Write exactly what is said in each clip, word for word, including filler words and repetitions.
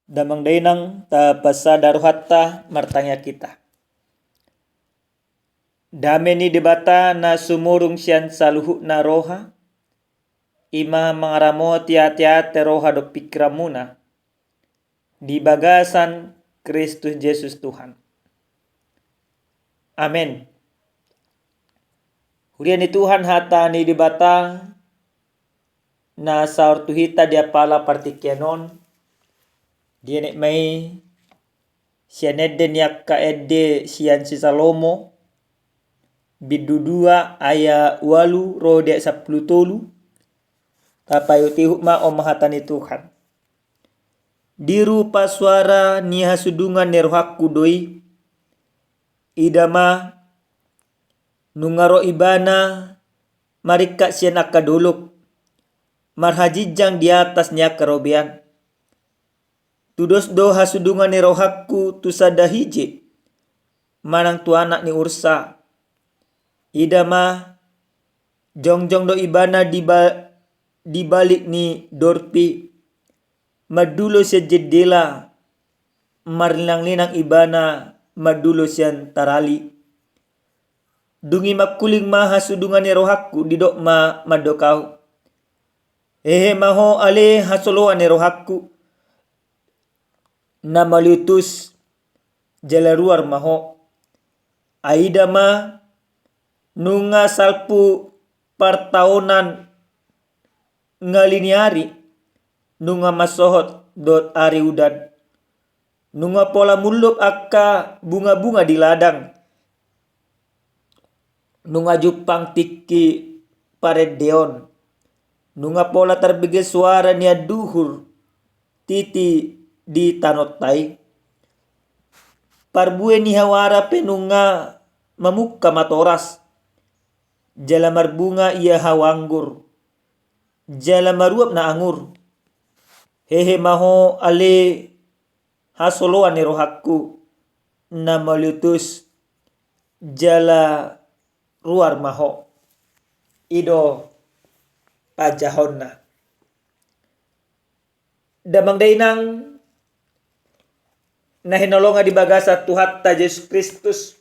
Damang dainang, tapasada rohanta, martangiang hita. Dame ni Debata na sumurung sian saluhutna roha, i ma mangaramoti ateate, roha dohot pingkiranmuna di bagasan Kristus Jesus Tuhan. Amen. Huria ni Tuhan, hata ni Debata na saor tu hita di apala partingkian on, dienet ma i sian ende ni angka ende sian si Salomo, bindu dua, ayat ualu ro di ayat sampulu tolu. Tapaihutihut ma, on ma hata ni Tuhan. Dirupa suara ni hasudungan ni rohangku do i, ida ma, nunga ro ibana maringkat sian angka dolok, marhajinjang di atas ni angka robean. Tudos do hasudungan ni rohangku tu sada hije, manang tu anak ni ursa. Ida ma, jongjong do ibana di ba-, di balik ni dorpi, mandulo sian jendela, marlinanglinang ibana mandulo sian tarali. Dung i mangkuling ma hasudungan ni rohangku, didok ma mandok ahu: Hehe ma ho ale hasoloan ni rohangku, na mauliutus, jala ruar ma ho. Ai ida ma, nunga salpu partaonan ngali ni ari, nunga mansohot dohot ari udan. Nunga pola mullop angka bungabunga di ladang. Nunga jumpang tingki parendeon. Nunga pola tarbege suara ni anduhur titi di tanonta i. Parbue ni hawara pe nunga mamungka matoras, jala marbunga ia hau anggur, jala maruap na angur. Hehe ma ho ale hasoloan ni rohangku, na mauliutus, jala ruar ma ho. I do panjahonna. Damang dainang na hinaholongan di bagasan Tuhanta Jesus Kristus,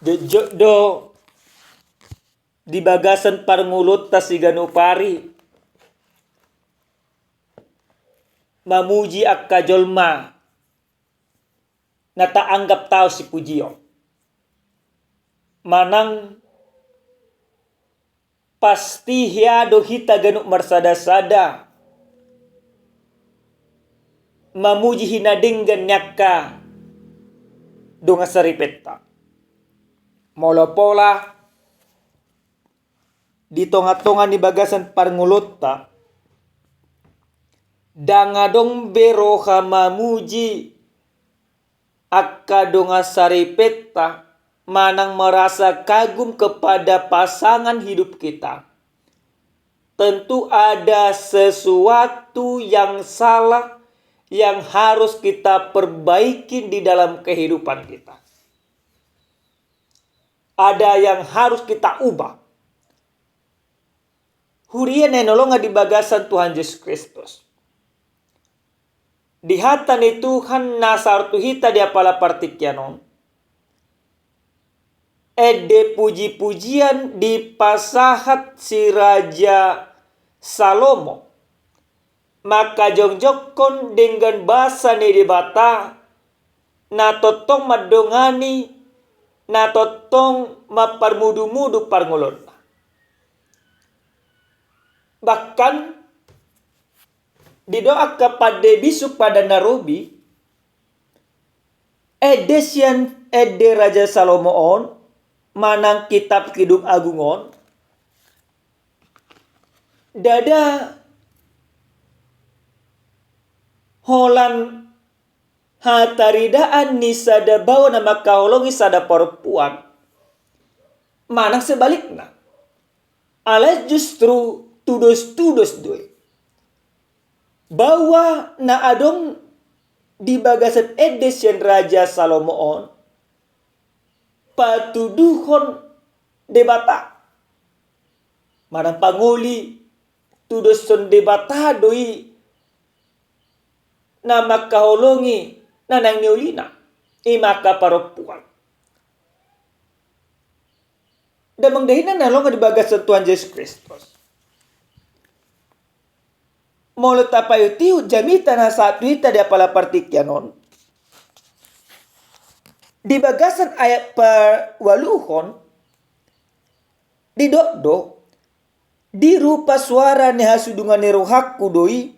jotjot do di bagasan parngoluonta siganup ari mamuji angka jolma na taanggap taon sipujion. Manang pasti hea do hita ganup marsadasada mamuji hinadenggan ni angka dongan saripenta. Molo pola di tongatonga ni bagasan parngoluonta, ndang adong be roha mamuji angka dongan saripenta manang merasa kagum kepada pasangan hidup kita, tentu ada sesuatu yang salah yang harus kita perbaiki di dalam kehidupan kita. Ada yang harus kita ubah. Huria na hinaholongan di bagasan Tuhan Jesus Kristus, di hata ni Tuhan na saor tu hita di apala partingkian on, ende pujipujian dipasahat si Raja Salomo mangkajongjongkon denggan basa ni Debata na tongtong mandongani, na tongtong mamparmudumudu parngoluonna. Bahkan didok angka pande bisuk padan na robi, ende sian ende Raja Salomo on manang kitab Kidung Agung on, ndada holan hataridaan ni sada baoa na mangkaholongi sada parompuan, manang sebalikna. Alai justru tudostudos do i. Baoa na adong di bagasan ende sian Raja Salomo on, patuduhon Debata. Manang pangoli, tudoshon Debata do i na mangkaholongi na naeng niulina, i ma angka parompuan. Damang dainang na hinaholongan di bagasan Tuhan Jesus Kristus. Molo tapaihut-ihut jamita na sahat tu hita di apala partingkian on, di bagasan ayat paualuhon, didok do, "Dirupa soara ni hasudungan ni rohangku do i,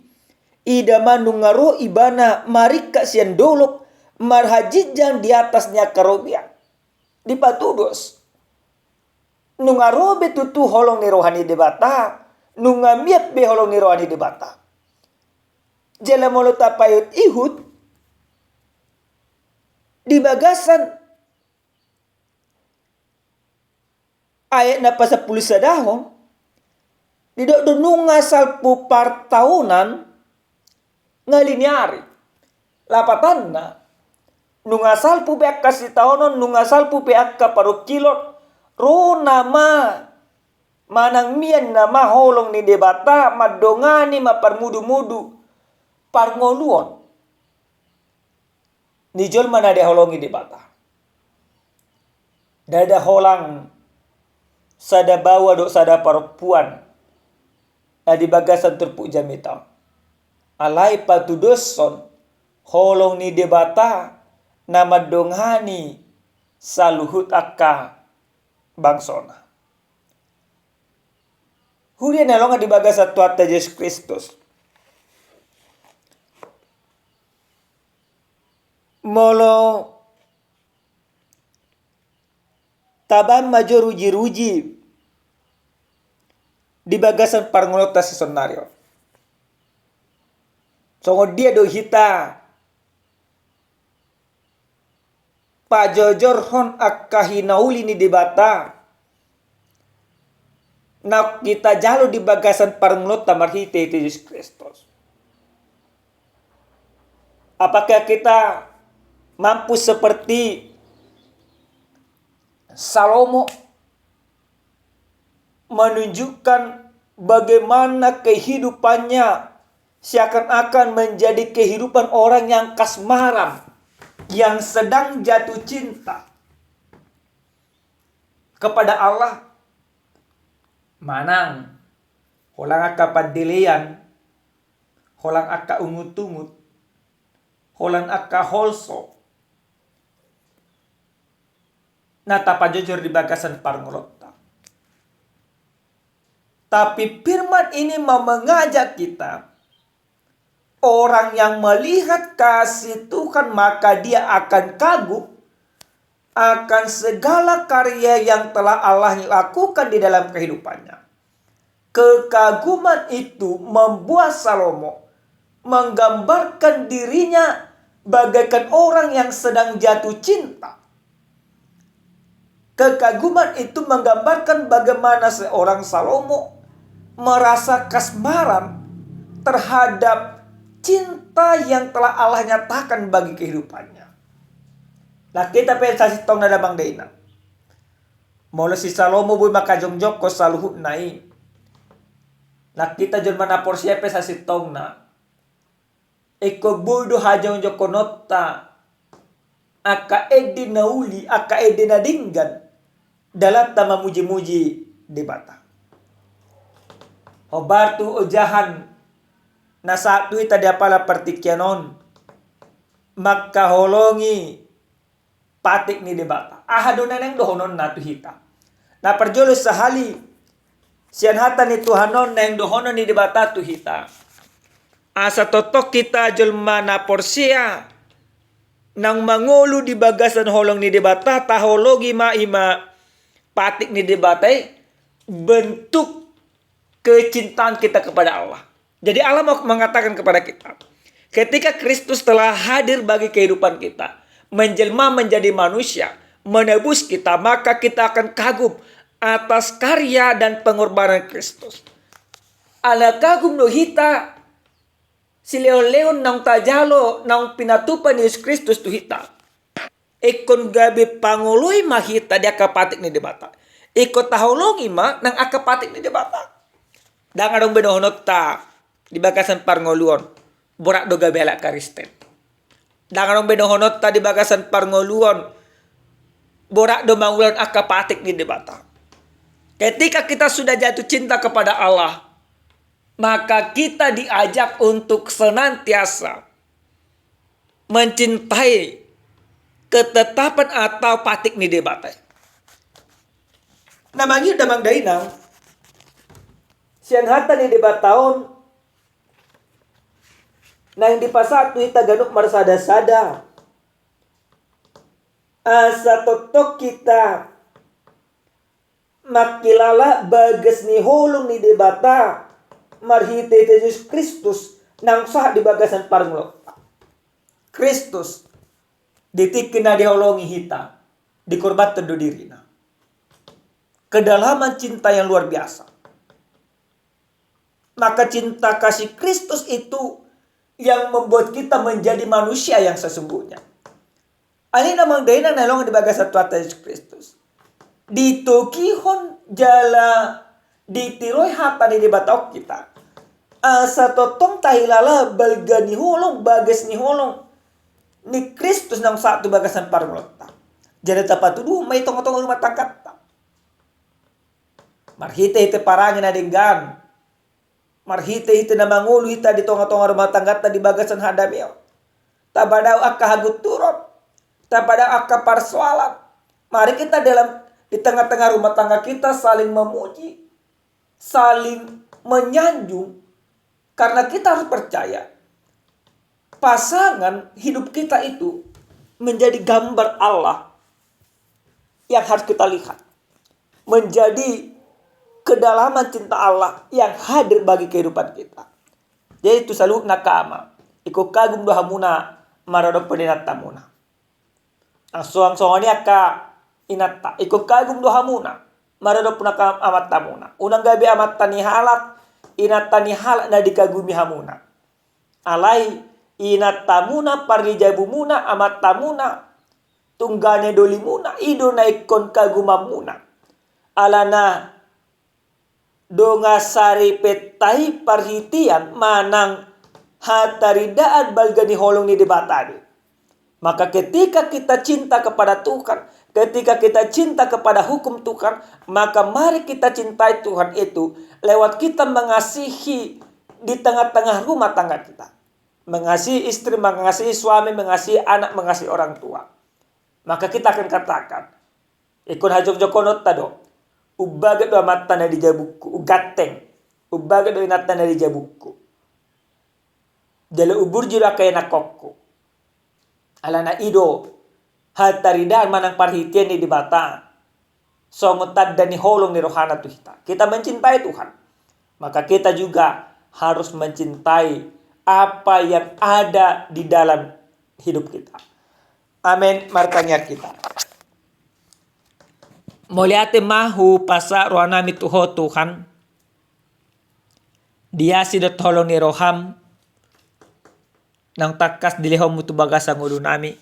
ida ma nunga ro ibana maringkat sian dolok, marhajinjang di atas ni angka robean." Dipatudos. Nunga ro be tutu holong ni roha ni Debata, nunga mian be holong ni roha ni Debata. Jala molo tapaihut-ihut, di bagasan ayat na pasampulu sadahon, didok do nunga salpu partaonan, ngali ni ari. Lapatanna, nunga salpu pe angka sitaonon, nunga salpu pe angka parungkilon, ro nama manang mian nama holong ni Debata mandongani, mamparmudu-mudu parngoluon ni jolma na dihaholongi Debata. Ndada holan sada baoa dohot sada parompuan na di bagasan turpuk jamita on. Alai patudoshon holong ni Debata na mandongani saluhut angka bangsona. Huria na hinaholongan di bagasan Tuhanta Jesus Kristus. Molo tabaen ma jo ruji-ruji di bagasan parngoluonta sisonari on. Songon dia do hita pajojorhon angka hinauli ni Debata naung hita jalo di bagasan parngoluonta marhite-hite Jesus Kristus? Apakah kita mampu seperti Salomo menunjukkan bagaimana kehidupannya seakan-akan menjadi kehidupan orang yang kasmaran, yang sedang jatuh cinta kepada Allah? Manang holan angka pandelean, holan angka ungut-ungut, holan angka holso na tapajojor di bagasan parngoluonta. Tapi firman ini mau mengajak kita, orang yang melihat kasih Tuhan, maka dia akan kagum akan segala karya yang telah Allah lakukan di dalam kehidupannya. Kekaguman itu membuat Salomo menggambarkan dirinya bagaikan orang yang sedang jatuh cinta. Kekaguman itu menggambarkan bagaimana seorang Salomo merasa kasmaran terhadap cinta yang telah Allah nyatakan bagi kehidupannya. Nah, hita pe sasintongna damang dainang. Molo si Salomo boi mangkajongjongkon saluhutna i, nah, hita jolma na porsea pe sasintongna, ingkon boi do hajongjongkononta angka ende na uli, angka ende na denggan, dalanta mamuji-muji Debata. Hombar tu ojahan na sahat tu hita di apala partingkian on, mangkaholongi patik ni Debata. Aha do na naeng dohononna tu hita? Na parjolo sahali, sian hata ni Tuhan on naeng dohonon ni Debata tu hita, asa tongtong hita jolma na porsea naung mangolu di bagasan holong ni Debata, taholongi ma i ma patik ni Debata i, bentuk kecintaan kita kepada Allah. Jadi, Allah mau mengatakan kepada kita, ketika Kristus telah hadir bagi kehidupan kita, menjelma menjadi manusia, menebus kita, maka kita akan kagum atas karya dan pengorbanan Kristus. Ala kagum do hita silehon-lehon naung tajalo, naung pinatupa ni Jesus Kristus tu hita. Ingkon gabe pangoloi ma hita di angka patik ni Debata. Ingkon taholongi ma nang angka patik ni Debata. Ndang adong be dohononta di bagasan parngoluon borat do gabe halak Kristen. Ndang adong be dohononta di bagasan parngoluon, borat do mangulahon angka patik ni Debata. Ketika kita sudah jatuh cinta kepada Allah, maka kita diajak untuk senantiasa mencintai ketetapan atau patik ni Debata. Na mangihut damang dainang, sian hata ni Debata on, naeng dipasahat tu hita ganup marsada-sada, asa tongtong hita mangkilala bagas ni holong ni Debata marhite-hite Jesus Kristus naung sahat di bagasan parngoluonta. Kristus, di tingki na diholongi hita, dikorbanhon do dirina. Kedalaman cinta yang luar biasa. Maka cinta kasih Kristus itu yang membuat kita menjadi manusia yang sesungguhnya. Alani i damang dainang na hinaholongan di bagasan Tuhanta Jesus Kristus, ditogihon jala ditiloi hata ni Debata on hita, asa tongtong tahilala balga ni holong, bagas ni holong ni Kristus naung sahat tu bagasan parngoluonta. Jala tapatuduhon ma i tonga-tonga rumah tangganta. Marhite-hite parange na denggan, marhite-hite na mangolu hita di tonga-tonga rumah tangganta di bagasan hadameon, tapadao angka hagunturon, tapadao angka parsoalan. Mari kita dalam, di tengah-tengah rumah tangga kita saling memuji, saling menyanjung, karena kita harus percaya, pasangan hidup kita itu menjadi gambar Allah yang harus kita lihat, menjadi kedalaman cinta Allah yang hadir bagi kehidupan kita. Jadi tu saluhutna angka ama, ingkon kagum do hamuna maradophon inantamuna. Asuang songon i angka inanta, ingkon kagum do hamuna maradophon angka amantamuna. Unang gabe amanta ni halak, inanta ni halak na dikagumi hamuna. Alai inantamuna, parrijabumuna, amantamuna, tunggane dolimuna, i do na ingkon kagumanmuna. Alana dongan saripenta i parhitean manang hataridaan balga ni holong ni Debata do i. Maka ketika kita cinta kepada Tuhan, ketika kita cinta kepada hukum Tuhan, maka mari kita cintai Tuhan itu lewat kita mengasihi di tengah-tengah rumah tangga kita. Mengasihi istri, mengasihi suami, mengasihi anak, mengasihi orang tua. Maka kita akan katakan, ingkon hajogjongkononta do, umbahen do amanta na di jabungku, umganteng, umbahen do inanta na di jabungku. Jala umburju do angka ianakhonku. Alana i do hataridaan manang parhitean ni Debata songon tanda ni holong ni rohana tu hita. Kita mencintai Tuhan, maka kita juga harus mencintai apa yang ada di dalam hidup kita. Amen. Martangiang hita. Mauliate ma hupasahat rohanami tu Ho Tuhan, di asi dohot holong ni roham naung tangkas dilehonmu tu bagasan ngolunami.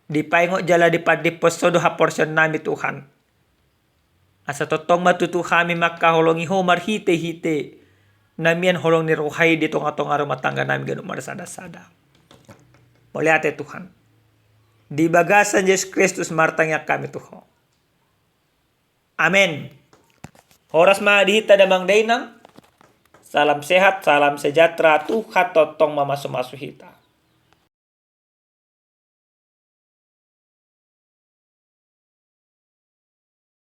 Dipaingot jala dipandiphon Ho do haporseaonnami Tuhan. Asa tongtong ma tutu hami mangkaholongi Ho marhitehite na mian holong ni roha i di tongatonga rumah tangganami ganup marsada-sada. Mauliate Tuhan. Di bagasan Jesus Kristus martangiang hami tu Ho. Amen. Horas ma di hita damang dainang. Salam sehat, salam sejahtera, Tuhan tongtong mamasumasu hita.